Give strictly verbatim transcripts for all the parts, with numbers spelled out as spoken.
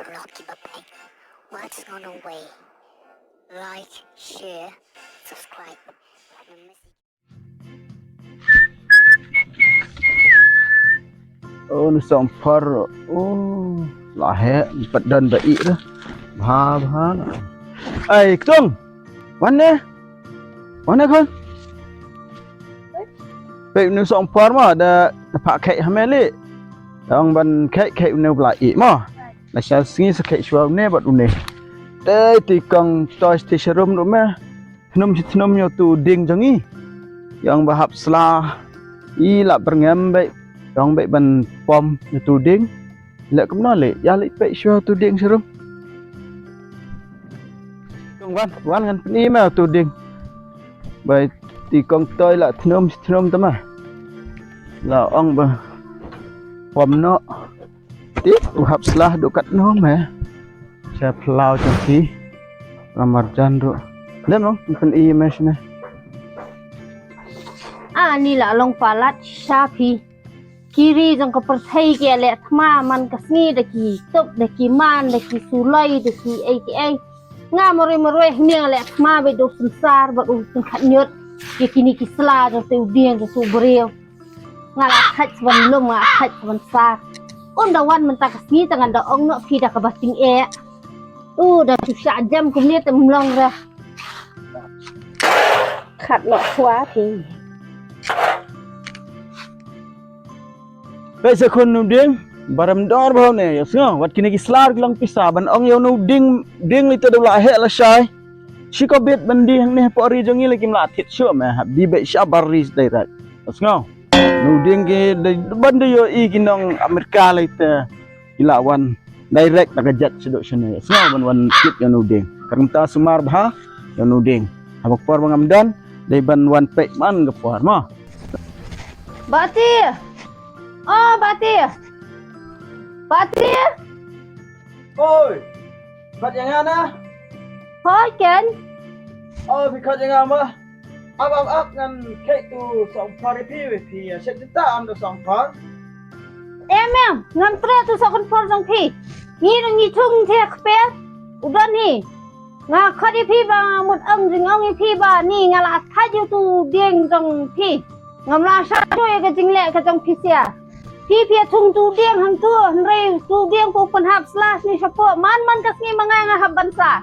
Rocky Bapeng. What's on the way? Like, share, subscribe. Oh, nu song par. Oh, la he, pat don ba i dah. Bha, bha. Ai, Ktung. Wan ne? Wan ne khun? Pei nu song par ma da, da pha kei ha me li. Dang ban kei, kei nu bla i ma. La sha sngi sa kei shwa ne bat une. Te ti kong toy ti sharum ru me. Thnum shi thnum ïa utu dieng jong i. Ïa ong ba hap sla. I la byrngem beit. Ïa ong beit ban pom ïa utu dieng. Leh kumno leh, ïa leh peit shuwa utu dieng sharum. Kong wan, wan ngan pyni ma utu dieng. Bai ti kong toy la thnum shi thnum tama. La ong ba pom noh. Ti u hap sla duh katno me. Sha phyllaw jong phi. Lamar jan duh. Lem long, pyn i me shane. Ani la long palat sha phi. Ki ri jong ka pyrthei ki leh thma man ka sngi da ki tup, da ki man, da ki suloi, da ki ei ki ei. Nga marwei marwei hynne leh thma beit da u synsar bad u tyngkhat ñiut. Ïa kine ki sla jong te u dieng jong te u briew. Nga la thait sa ban lum, nga la thait sa ban sar. Un da wan mynta ka sngi te ngan da ong noh phi da kaba tyngeh. U da tu shah jam kumne te ym long re. Khat noh khwa phi. Peit sa khun nu dieng, ba rem dor bha ne, ïa sngew, wat kine ki sla ki long pisa, ban ong ïa nu dieng, dieng lei te da u la heh lashai. Shi ko bit ban die hangne hapoh ri jong ngi lei kim la thied shuh me, hap die beit sha bar ri direct. Ïa sngew. Nu dieng ki dei ban da ïohi ki nong Amerika lei te ki la wan direct na ka jet shaduh shane. Ïa sngew ban wan thied ïa nu dieng. Ka kumta sumar bha ïa nu dieng. Haba por ba ngam don dei ban wan peit man ka por mo. Bati. Oh, Bati. Bati. Oi. Khot ïa nga na. Hoi Ken. Oh, phi khot ïa nga ma. Ap ap ap ngan khot tu song phar ïa phi, phi ïa shet ta am tu song phar. Em em, ngam treh tu song phar jong phi. Ngi dang ngi thung the kper. U don hi. Nga khot ïa phi ba mut ong jingong ïa phi ba ni nga la thait ïa tu dieng jong phi. Ngam la shah shuh ïa ka jingleh ka jong phi sia. Phi phi ïa thung tu dieng hangtu, hynrei tu dieng pu pynhap sla shane shapoh, man man ka sngi ma nga nga hap ban sah.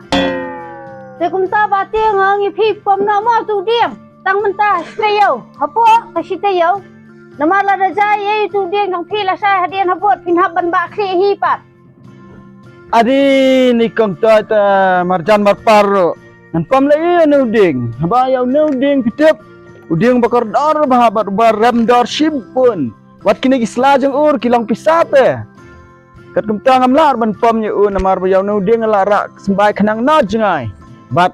Te kumta Bati nga ong ïa phi pom noh mo tu dieng. Tang mynta shi taïew, hapoh ka shi taïew. Namar lada jia ïa tu dieng jong phi lashai hadien habud phin hap ban bah khlieh hi pat. Adi ni kong toy ta marjan marpar ruh. Ngan pom leh ïa une u dieng. Haba ïa une u dieng phi tip. U dieng ba kordor bha bad ba rem dor shibun. Wat kine ki sla jong u ki long pisa te. Kat kumta ngam lah ban pom ïa u namar ba ïa une u dieng nga la rah symbai khnang na jngai. Bad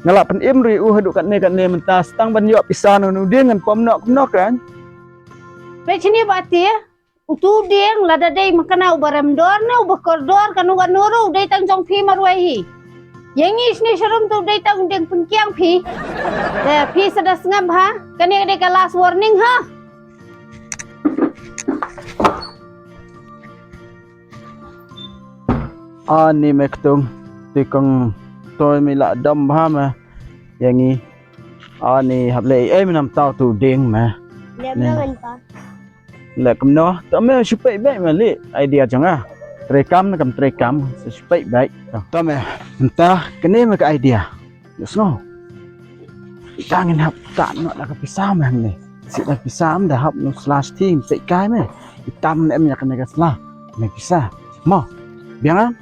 nga la pynim ruh ïa u haduh katne katne mynta, sa tang ban ïoh pisa na une u dieng ngan pom noh kumno kan. Peit shane Bati. Utu u dieng lada dei ma kane uba rem dor ne uba kordor kano kano ruh u dei tang jong phi marwei hi. Ïa ngi shane sharum tu u dei tang u dieng pynkiang phi. Te phi sa da sngap ha. Kane ka dei ka last warning ha. Ani me Ktung, ti kong toy me la dom bha me. Ïa ngi. Ani hap leh ei me nam tau tu dieng me. Leh kumno? To me shu peit beit me leh idea jong nga. Trei kam ne kam trei kam, shu peit beit. To me mynta kane me ka idea. Ïa sngew. Ita ngin hap ta noh da ka pisa me hangne. Sih da pisa me da hap nu sla sting peit kai me. Itam ne em ïa kane ka sla. Me pisa. Mo. Biang am?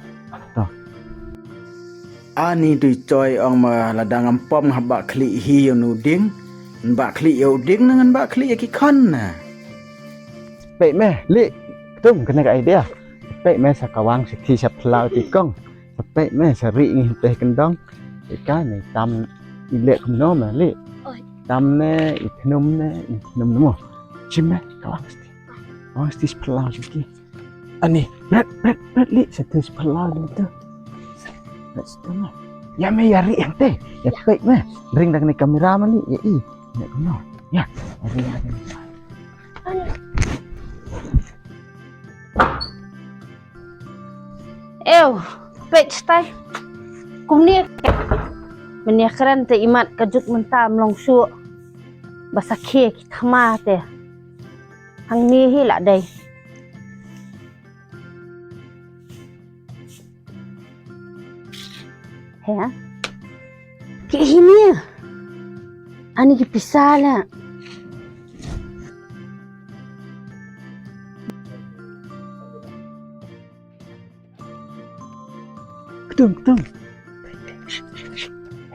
To. Ani dui choi ong ma lada ngam pom nga hap bah khlieh hi ïa u dieng. Ngan bah khlieh ïa u dieng ne ngan bah khlieh ïa ki khon na. Peit me, leh. Ktung kane ka idea. Peit me sa kawang sa ki sa phyllaw ti kong. Sa peit me sa ri ngi te kyndong. Ika ne tam i leh kumno me leh. Oi. Tam ne i thnum ne i thnum ne mo. Shim me kawang sti. Kawang sti sa phyllaw sa ki. Ani, bret, bret, bret leh sa tu sa phyllaw sa tu. Bret sa tu me. Ïa me ïa ri hangte. Ïa peit me. Ring da kane kamera me leh ïa i. Ïa kumno. Ïa. Ïa ri ïa ri. Ani. Ew, peit shatai. Kumne. Mynne kren te imat ka juk mynta ym long shuh. Ba sa khie ki thma te. Hangne hi la dei. He? Ki hi ni. Ani ki pisa la. Ktung, ktung.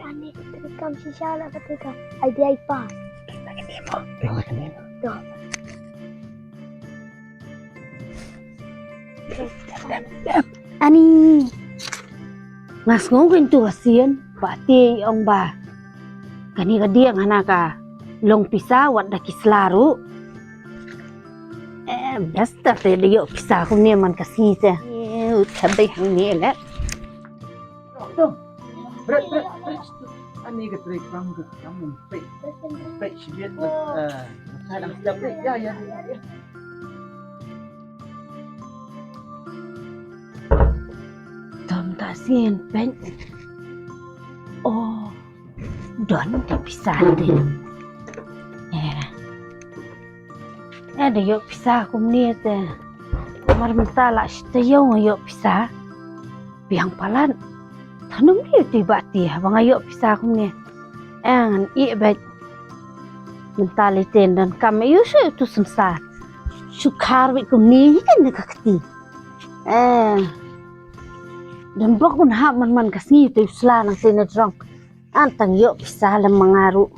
Ani ka trei kam shisha la ka trei kam. Ai dia ipa. Tengok kat ni. Tengok kat ni. Tuh. Ani. Nga sngew kein tu ka sien, ba te ong ba. Kane ka dieng hana ka long pisa wat da ki sla ruh. Eh, best te da ïoh pisa kumne man ka sngi te. Eh, u thabei hangne leh. Bret, bret, bret. Ani ka trei kam ka kam peit. Peit shibit. Eh, sa dang siap peit. Ya, ya, ya, ya. Tom ta sien peit. Oh. Don te pisa te. Eh. Eh, da ïoh pisa kumne te. Mar mynta la shi taïew nga ïoh pisa. Biang palat. Thanum ïa u te ba te ba nga ïoh pisa kumne. Eh, ngan ïeh beit. Mynta lei te don kam ïoh shu tu sensar. Shu khar beit kumne ïa ka ne ka kti. Eh. Don bok un hap man man ka sngi te u sla nang te na jrong. An tang ïoh pisa lem ma nga ruh.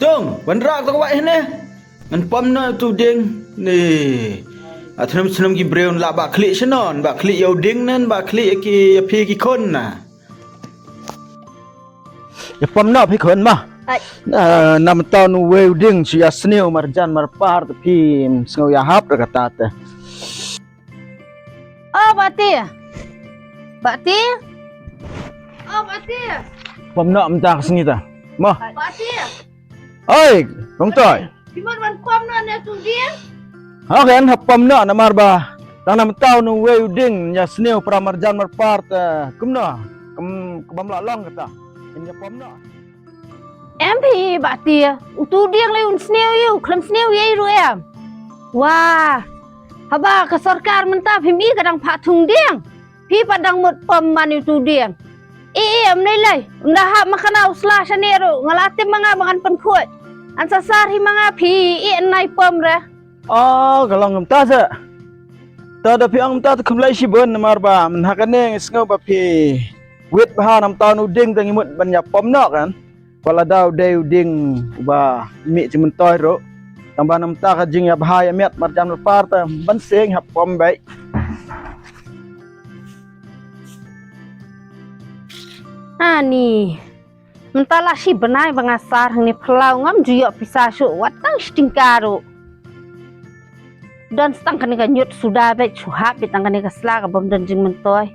Ktung, wanrah tang wai ne. Ngan pom noh tu dieng ne. A thnam thnam ki briew la ba khlieh shano, ba khlieh ïa u dieng ne, ba khlieh ïa ki ïa phi ki khun na. Ïa pom noh phi khun ma. Ai. Na, na mynta u wei u dieng shu ïa sniew marjan marpar te phi sngew ïa hap da kata te. Oh, Bati. Bati. Oh, Bati. Pom noh mynta ka sngi ta. Mo. Bati. Oi, Kong Toi. Ki mon wan pom noh ne tu dieng. Ha kan hap pom noh namar ba. Tang na mynta u wei u dieng ïa sniew para marjan marpar te. Kumno? Kum, kum bym lah long kata. Kin ïa pom noh. Em phi Bati, u tu dieng lei un sniew ïa u, khlem sniew ïa i ruh em. Wah, haba ka sorkar mynta phim i ka dang phah thung dieng. Phi pat dang mut pom man u tu dieng. I i em lei lei, ynda hap ma khana u sla shane ruh, nga la tip ma nga ba ngan pynkhuid. An sasar hi ma nga phi i nai pom re. Oh, ka long kumta sa. Ta da phi ong kumta ta khublei shibun namar ba mynha kane nga sngew ba phi wit bha namta u dieng tang i mut ban ïa pom noh kan. Ba lada u dei u dieng uba mih jingmyntoi ruh. Tang ba namta ka jingïabha ïa miat marjan marpar ta ban seng hap pom beit. Ani. Mynta la shi bnai ba nga sar hangne phyllaw ngam ju ïoh pisa shuh wat tang shi tyngka ruh. Don tang kane ka ñiut suda beit shu hap beit tang kane ka sla ka bym don jingmyntoi.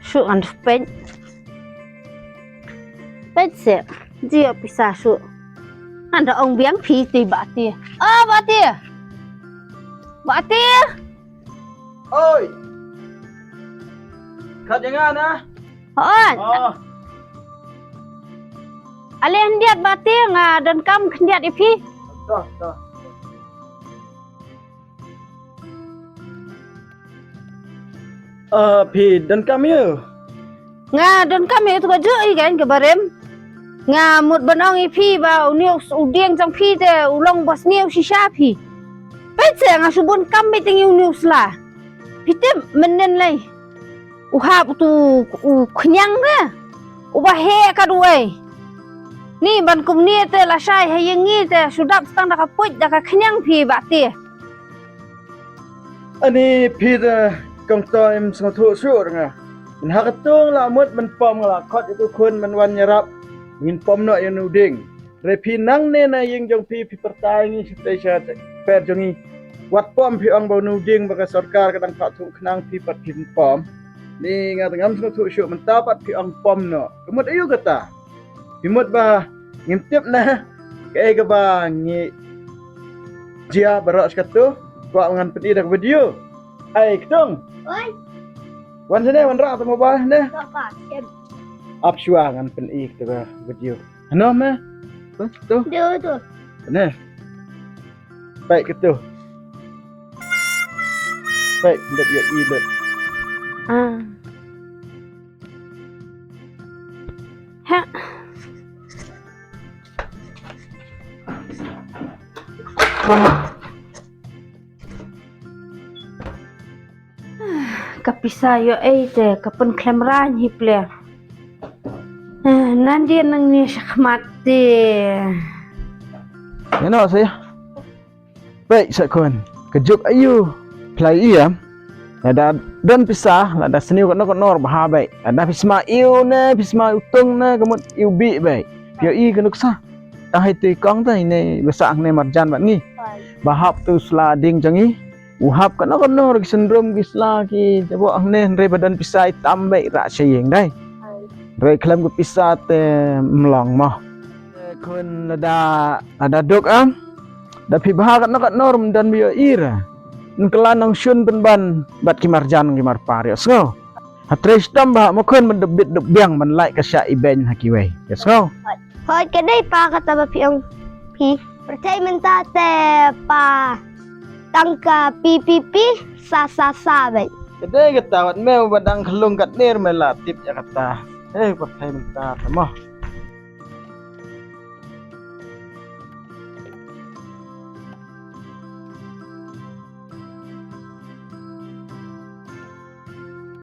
Shu ngan peit. Peit se, ju ïoh pisa shuh. Ngan da ong biang phi te Bati. Oh, Bati. Bati. Oi. Khat ïa nga na. Hooid. Oh. Ale khyndiat Bati, nga donkam khyndiat ïa phi. To, to. Eh, phi donkam ïa u? Nga donkam ïa uto ka juh ïa ka barim. Nga mut ban ong ïa phi ba une u dieng jong phi te u long ba sniew shisha phi. Peit se nga shu bun kam beit ïa une u sla. Phi tip mynnin lei. U hap uto u khñiang re. Uba heh katwei. Ni ban kumne te lashai ha ïing ngi te shu dap tang da ka puit da ka khñiang phi Bati. Ani phi te Kong to im sngewthuh shuh nga. Ngan ha ka tung la mut ban pom nga la khot ïa u khun ban wan ïarap. Ngin pom noh ïa u ding. Re phi nangne na ïing jong phi phi pyrta ïa ngi sha te sha per jong ngi. Wat pom phi ong ba u ding ba ka sorkar ka dang phah thung khnang phi pat phi pom. Ni nga te ngam sngewthuh shuh mynta pat phi ong pom noh. Ka mut aïu kata. Phi mut ba ngim tip na kaei kaba ngi jia baroh shi kato. Kwah ngan pyni da ka video. Ai ktung. Oi. Wan sini wan rah tu mobile ne. Ap shuwa ngan pyni da ka video. Hano me? Tu tu. Dia tu. Ne. Baik ke tu. Baik, dep ya i dep. Ah. Ha. Ka pisa ïoh ei te ka pynkhlem rang hi ple. Ah, nan dia nang ni shakhmat te. Ïa no sa ïa. Peit sa khun. Ka juk aïu. Phi la ïohi em. Lada don pisa, lada sniew katno katno ruh bha beit. Lada phi sma ïew ne, phi sma utong ne, ka mut ïew bih beit. Phi ïohi ka nuksa. Tang hai te kong te ne, ba sah hangne marjan bad ngi. Ba hap tu sla ding jong ngi. U hap katno katno ruh ki syndrom ki sla ki jaboh hangne hynrei ba don pisa i tam beit rah sha ïing dei. Hynrei khlem ka pisa te mlong mo. Khun lada, lada duk am. Da phi bha katno katno ruh ym don ba ïohi ra. Nkylla nongshun pynban bad ki marjan ki marpa ïohsngew. Hynrei shitom bha mo khun ban dep bit dep biang ban lait ka shah i beiñ ha kiwei. Ïohsngew. Hooid ka dei pa kata ba phi ong phi. Pyrthei mynta te pa tang ka pi pi pi sa sa sa beit. Ka dei kata wat me ba dang khlung katne me la tip ïa kata. Hei pyrthei mynta te mo.